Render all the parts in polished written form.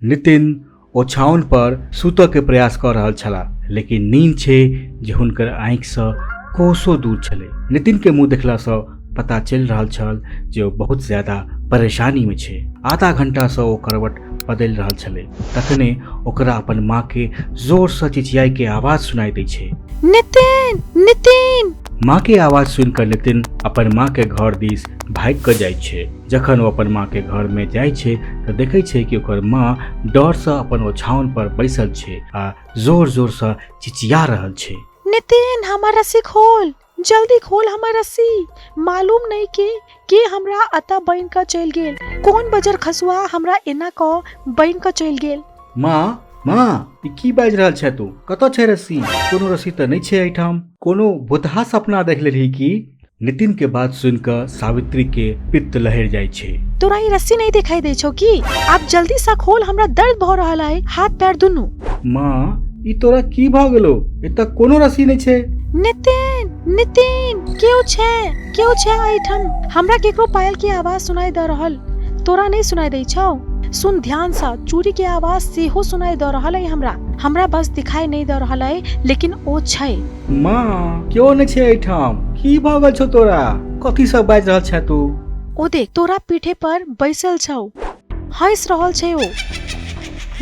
नितिन ओछाओन पर सुतऽ के प्रयास कऽ रहल छलाह, लेकिन नींद छै जे हुनकर आँखिसँ कोसो दूर छलै। नितिन के मुँह देखलासँ पता चलि रहल छल जे ओ बहुत ज्यादा परेशानी में छै। आधा घंटासँ ओ करवट बदलि रहल छलै, तखने ओकरा अपन माँ के जोरसँ चिचियाइ के आवाज सुनाई दै छै। नितिन, नितिन। माँ के आवाज सुनि कऽ नितिन अपन माँ के घर दिस भागि कऽ जाइ छै। जखन ओ अपन माँ के घर में जाइ छै तऽ देखै छै कि ओकर माँ डरसँ अपन ओछाओन पर बैसल छै आ जोर जोरसँ चिचिया रहल छै। नितिन, हमर रस्सी खोल, जल्दी खोल हमर रस्सी। मालूम नहीं कि के हमरा अतः बनि कऽ चलि गेल, कोन बजर खसुआ हमरा एना कऽ बनि कऽ चलि गेल। माँ, माँ, ई की बाजि रहल छै तू? कतऽ छै रस्सी? कोनो रस्सी तऽ नहि छै एहिठाम। कोनो भूतहा सपना देख लेलही की? नितिन के बात सुनि कऽ सावित्री के पित्त लहरि जाइ छै। तोरा ई रस्सी नहीं दिखाई दै छौ की? आब जल्दी सँ खोल, हमरा दर्द भऽ रहल है हाथ पैर दुनू। माँ, ई तोरा की भऽ गेलौ? एतऽ कोनो रस्सी नहि छै। नितिन, नितिन, केओ छै, केओ छै एहिठाम? हमरा केकरो पायल के आवाज सुनाई दऽ रहल, तोरा नहि सुनाई दै छौ? सुन ध्यान सँ, चूड़ी के आवाज सेहो सुनाई दऽ रहल है हमरा। हमरा बस दिखाई नहि दऽ रहल है, लेकिन ओ छै। माँ, केओ नहि छै एहिठाम। की भऽ गेल छौ तोरा? कथी सब बाजि रहल छे तू? ओ देख, तोरा पीठे पर बैसल छौ, हँसि रहल छै ओ।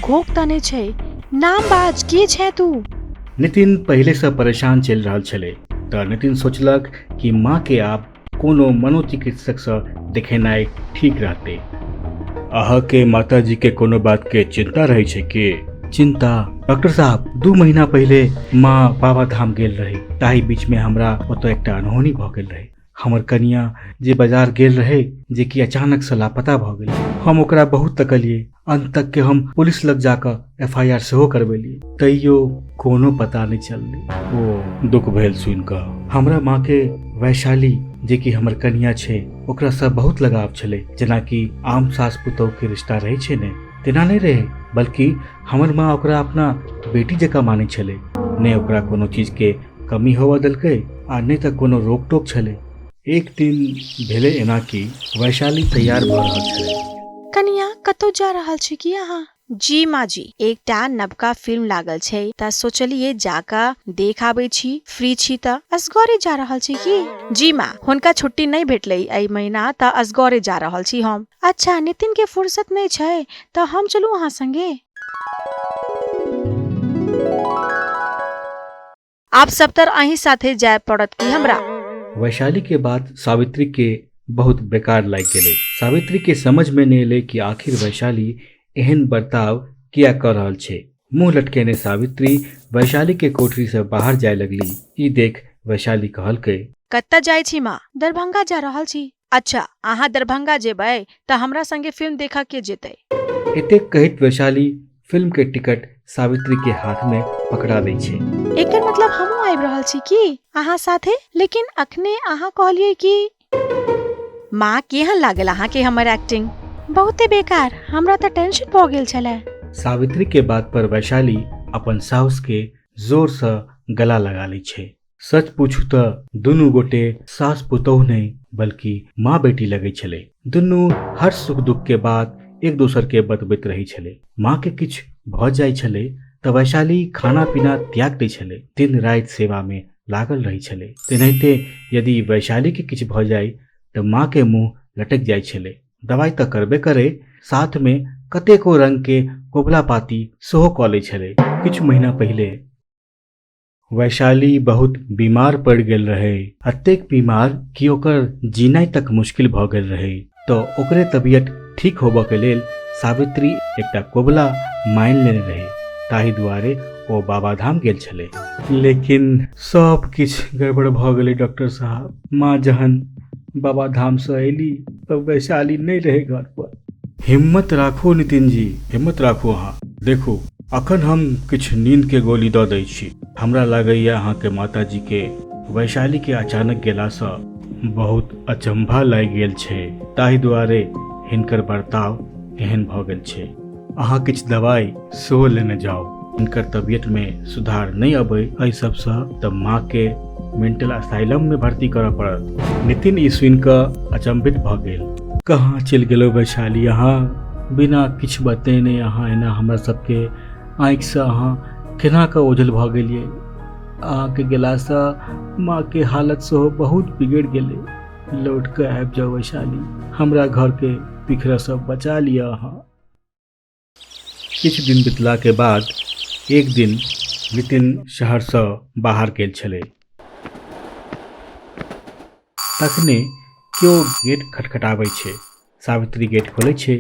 घोघ तने छै। नाम बाज, के छै तू? नितिन पहिलेसँ परेशान चलि रहल छलै, तऽ नितिन सोचलक कि माँ के आब कोनो मनोचिकित्सकसँ देखेनाइ ठीक रहतै। अहाँके माताजी के कोनो बात के चिंता रहै छै की? चिंता? डॉक्टर साहब, 2 महीना पहिले माँ बाबा धाम गेल रही, ताहि बीच में हमरा ओतऽ एकटा अनहोनी भऽ गेल रहे। हमर कनिया जे बाजार गेल रहे, जे कि अचानक से लापता भऽ गेल। हम ओकरा बहुत तकलियै, अंत तक के हम पुलिस लग जाकऽ एफ I R सेहो करबेलियै, तैयो कोनो पता नहि चललै। ओ दुख भेल सुनि कऽ। हमरा माँ के वैशाली, जे कि हमर कनिया छै, ओकरा से बहुत लगाव छलै। जेनाकि आम सास पुतोह के रिश्ता रहै छै ने, तेना नहि रहै, बल्कि हमर माँ ओकरा अपना बेटी जकाँ मानै छलै। नहि ओकरा कोनो चीज के कमी होबऽ देलकै आ नहि तऽ कोनो रोक टोक छलै। एक दिन भेलै एना कि वैशाली तैयार भऽ रहल छलै। कनिया, कतौ जा रहल छी की अहाँ? जी माँ जी, एकटा नबका फिल्म लागल छै तऽ सोचलियै जा कऽ देख आबै छी, फ्री छी तऽ। असगरे जा रहल छी की? जी माँ, हुनका छुट्टी नहि भेटलै एहि महीना तऽ असगरे जा रहल छी हम। अच्छा, नितिन के फुर्सत नहि छै तऽ हम चलू अहाँ संगे? आब सबतर अहीं साथे जाय पड़त की हमरा? वैशाली के बात सावित्री के बहुत बेकार लागि गेलै। सावित्री के समझ में नहि एलै कि आखिर वैशाली एहन बर्ताव किया कऽ रहल छै। मुँह लटकेने सावित्री वैशाली के कोठरी से बाहर जाय लगली। ई देख वैशाली कहलकै, कतऽ जाइ छी माँ? दरभंगा जा रहल छी। अच्छा, अहाँ दरभंगा जेबै तऽ हमरा संगे फिल्म देखऽ के जेतै? एतेक कहैत वैशाली फिल्म के टिकट सावित्री के हाथ में पकड़ा दै छै। एकर मतलब हमहूँ आबि रहल छी की अहाँ साथे? लेकिन अखने अहाँ कहलियै कि। माँ, केहन लागल अहाँके हमर एक्टिंग? बहुते बेकार, हमरा तऽ टेंशन भऽ गेल छलै। सावित्री के बात पर वैशाली अपन साउस के जोर सँ गला लगा लै छै। सच पूछू तऽ दुनू गोटे सास पुतोह नहि बल्कि माँ बेटी लगै छलै। दुनू हर सुख दुख के बात एक दोसर के बतबैत रहै छलै। माँ के किछु भऽ जाइ छलै तऽ वैशाली खाना पीना त्याग दै छलै, दिन राति सेवा में लागल रहै छलै। तेनाहिते यदि वैशाली के किछु भऽ जाइ तऽ माँ के मुँह लटकि जाइ छलै। दवाइ तऽ करबे करै, साथ में कतेको रंग के कोबला पाती सेहो कऽ लै छलै। किछु महीना पहिले वैशाली बहुत बीमार पड़ि गेल रहै, एतेक बीमार कि ओकर जीनाइ तक मुश्किल भऽ गेल रहै। तऽ ओकरे तबियत ठीक होबऽके लेल सावित्री एकटा कोबला मानि लेने रहै, ताहि दुआरे ओ बाबाधाम गेल छलै। लेकिन सब किछु गड़बड़ भऽ गेलै डॉक्टर साहब। माँ जहन बाबाधामसँ अयली तऽ वैशाली नहि रहै घर पर। हिम्मत राखू नितिन जी, हिम्मत राखू अहाँ। देखू, अखन हम किछु नींद के गोली दऽ दै छी। हमरा लागैए अहाँके माताजीके वैशालीके अचानक गेलासँ बहुत अचंभा लागि गेल छै, ताहि दुआरे हिनकर बर्ताव एहन भऽ गेल छै। अहाँ किछु दवाइ सेहो लेने जाउ। हिनकर तबियतमे सुधार नहि अबै एहि सबसँ तऽ माँके मेंटल असाइलममे भर्ती करऽ पड़त। नितिन ई सुनि कऽ अचंभित भऽ गेल। कहाँ चलि गेलौ वैशाली अहाँ? बिना किछु बतेने अहाँ एना हमरा सबके आँखिसँ अहाँ केना कऽ ओझल भऽ गेलियै। अहाँके गेलासँ माँके हालत सेहो बहुत बिगड़ि गेलै। लौट कऽ आबि जाउ वैशाली, हमरा घरके बिखरऽसँ बचा लिअ अहाँ। किछु दिन बितलाके बाद एक दिन नितिन शहरसँ बाहर गेल छलै। तखने केओ गेट खटखटाबै छै। सावित्री गेट खोलै छै।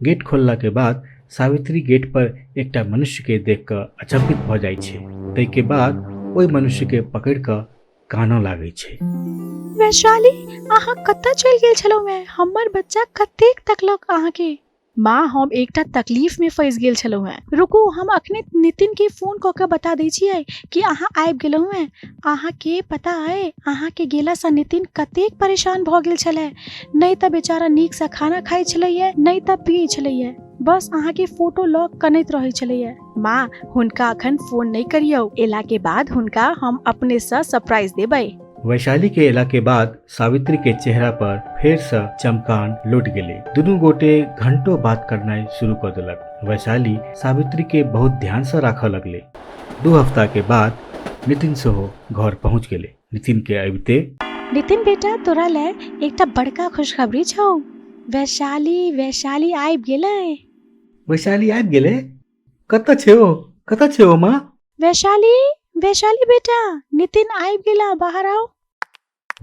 गेट खोललाके बाद सावित्री गेट पर एकटा मनुष्यके देख कऽ अचंभित भऽ जाइ छै। ताहिके बाद ओहि मनुष्यके पकड़ि कऽ कानऽ लागै छै। वैशाली, अहाँ कतऽ चलि गेल छलहुँ हेँ? हमर बच्चा कतेक तकलक अहाँके। माँ, हम एकटा तकलीफ में फंसि गेल छलहुँ हेँ। रुकू, हम अखने नितिन के फोन कऽ कऽ बता दै छियै कि अहाँ आबि गेलहुँ हेँ। अहाँके पता अइ, अहाँके गेलासँ नितिन कतेक परेशान भऽ गेल छलै। नहि तऽ बेचारा नीकसँ खाना खाइ छलैए, नहि तऽ पियै छलैए। बस अहाँके फोटो लऽ कनैत रहै छलैए। माँ, हुनका अखन फोन नहि करियौ। एलाके बाद हुनका हम अपनेसँ सरप्राइज देबै। वैशाली के एला के बाद सावित्री के चेहरा पर फेर से चमकान लौट गेलै। दुनू गोटे घंटों बात करनाइ शुरू कऽ देलक। वैशाली सावित्री के बहुत ध्यान से राखऽ लगलै। 2 हफ्ता के बाद नितिन सेहो घर पहुंच गेलै। नितिन के अबिते, नितिन बेटा, तोरा ले एकटा बड़का खुशखबरी छौ। वैशाली, वैशाली आबि गेलै। वैशाली आबि गेलै? कतऽ छै ओ? कतऽ छै ओ माँ? वैशाली, वैशाली बेटा, नितिन आबि गेला, बाहर आउ।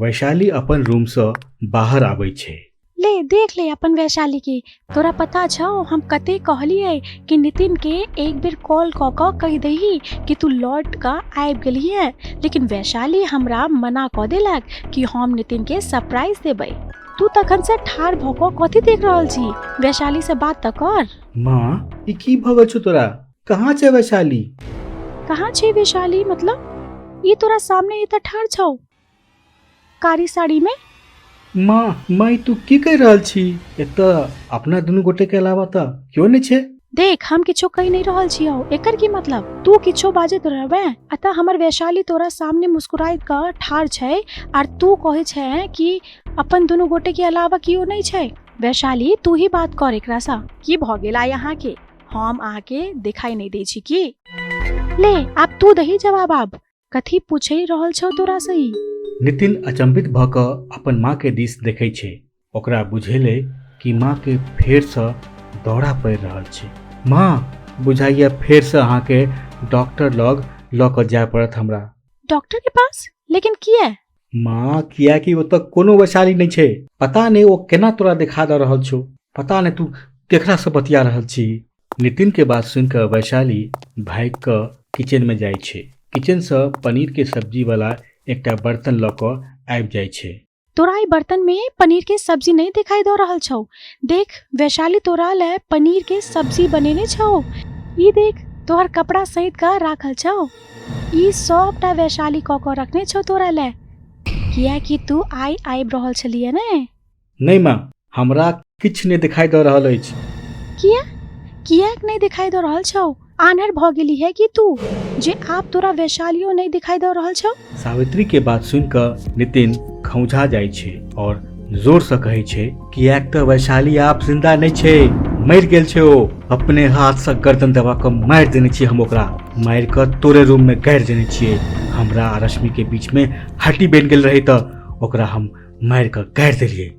वैशाली अपन रूमसँ बाहर आबै छै। ले देख ले अपन वैशाली के। तोरा पता छौ हम कते कहलियै कि नितिन के एक बेर कॉल कऽ कऽ कहि दही कि तू लौट कऽ आबि गेलही हेँ, लेकिन वैशाली हमरा मना कऽ देलक कि हम नितिन के सरप्राइज देबै। तू तखन से ठाढ़ भऽ कऽ कथी देख रहल छी? वैशाली से बात तऽ कर। माँ, ई की भऽ गेल छौ तोरा? कहाँ छै वैशाली? कहाँ छै वैशाली मतलब? ई तोरा सामने ई तऽ ठाढ़ छौ, कारी साड़ी में। माँ, माँ, ई तू की कहि रहल छी? एतऽ अपना दुनू गोटे के अलावा तऽ केओ नहि छै। देख, हम किछो कहि नहि रहल छियौ। एकर की मतलब? तू किछो बाजैत रहबे? अतः हमर वैशाली तोरा सामने मुस्कुराइत कऽ ठाढ़ छै आर तू कहै छै कि अपन दुनू गोटे के अलावा केओ नहि छै। वैशाली, तू ही बात कर एकरासँ। की भऽ गेल आइ अहाँके? हम अहाँके देखाई नहि दै छी की? ले आब तू दही जवाब। आब कथी पूछै रहल छौ तोरा से ई? नितिन अचंभित भऽ कऽ अपन माँ के दिस देखै छै। ओकरा बुझेलै कि माँ के फेरसँ दौरा पड़ि रहल छै। माँ, बुझाइए फेरसँ अहाँके डॉक्टर लग लऽ कऽ जाय पड़त हमरा। डॉक्टर के पास? लेकिन किया? माँ, कियाकि ओतऽ कोनो वैशाली नहि छै। पता नहि ओ केना तोरा देखा दऽ रहल छौ। पता नहि तू केकरासँ बतिया रहल छी। नितिन के बात सुनि कऽ वैशाली भागि कऽ किचन में जाइ छै। किचन सँ पनीर के सब्जी वाला एकटा बर्तन लऽ कऽ आबि जाइ छै। तोरा ई बर्तन में पनीर के सब्जी नहीं दिखाई दऽ रहल छौ? देख, वैशाली तोरा ले पनीर के सब्जी बनेने छौ। ई देख, तोहर कपड़ा सहित कऽ राखल छौ। ई सबटा वैशाली कऽ कऽ रखने छौ तोरा ले, कियाकि तू आइ आबि रहल छलियै ने। नहि माँ, हमरा किछु नहि दिखाई दऽ रहल अछि। किया? कियाक नहि दिखाई दऽ रहल छौ? आन्हर भऽ गेली है कि तू, जे आब तोरा वैशालियो नहि दिखाई दऽ रहल छौ? सावित्री के बात सुनि कऽ नितिन खौंझा जाइ छै और जोर से कहै छै, कियाक तऽ वैशाली आब जिंदा नहि छै, मरि गेल छै ओ। अपने हाथ से गर्दन दबा कऽ मारि देने छियै हम ओकरा। मारि कऽ तोरे रूम में गाड़ि देने छियै। हमरा आ रश्मि के बीच में हड्डी बनि गेल रहे तऽ ओकरा हम मारि कऽ गाड़ि देलियै।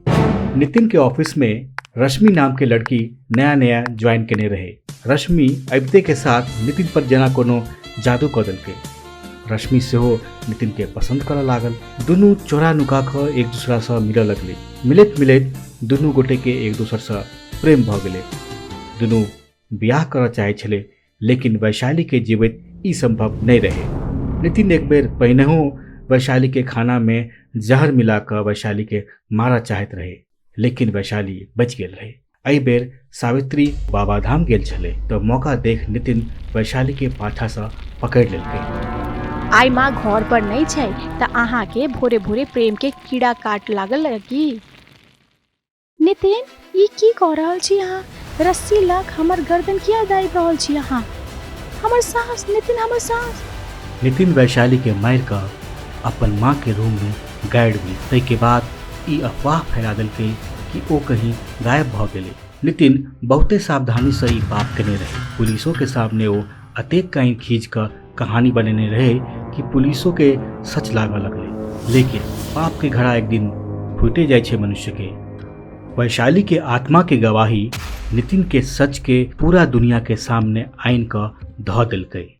नितिन के ऑफिस में रश्मि नाम के लड़की नया नया ज्वाइन केने रहे। रश्मि अबिते के साथ नितिन पर जेना कोनो जादू कऽ देलकै। रश्मि सेहो नितिन के पसंद करऽ लागल। दुनू चोरा नुका कऽ एक दूसरा सँ मिलऽ लगलै। मिलैत मिलैत दुनू गोटे के एक दोसर सँ प्रेम भऽ गेलै। दुनू बियाह करऽ चाहै छलै, लेकिन वैशाली के जीवैत ई संभव नहि रहे। नितिन एक बेर पहिनहो वैशाली के खाना में जहर मिला कऽ वैशाली के मारऽ चाहैत रहे, लेकिन वैशाली बचि गेल रहे। एहि बेर सावित्री बाबाधाम गेल छलै तऽ मौका देख नितिन वैशाली के पाछा सँ पकड़ि लेलकै। आइ माँ घर पर नहि छै तऽ अहाँ के भोरे भोरे प्रेम के कीड़ा काट लागल की? नितिन, ई की कऽ रहल छी अहाँ? रस्सी लग हमर गर्दन किया दाबि रहल छी अहाँ? हमर साँस, नितिन, हमर साँस। नितिन वैशाली के मारि कऽ अपन माँ के रूम में गाड़ि देलकै। ताहिके बाद ई अफवाह फैला देलकै कि ओ कहीं गायब भऽ गेलै। नितिन बहुते सावधानीसँ ई पाप केने रहै। पुलिसो के सामने ओ अतेक काइन खींच कऽ कहानी बनेने रहे कि पुलिसो के सच लागऽ लगलै। लेकिन पाप के घड़ा एक दिन फूटे जाइ छै मनुष्य के। वैशाली के आत्मा के गवाही नितिन के सच के पूरा दुनिया के सामने आनि कऽ धऽ देलकै।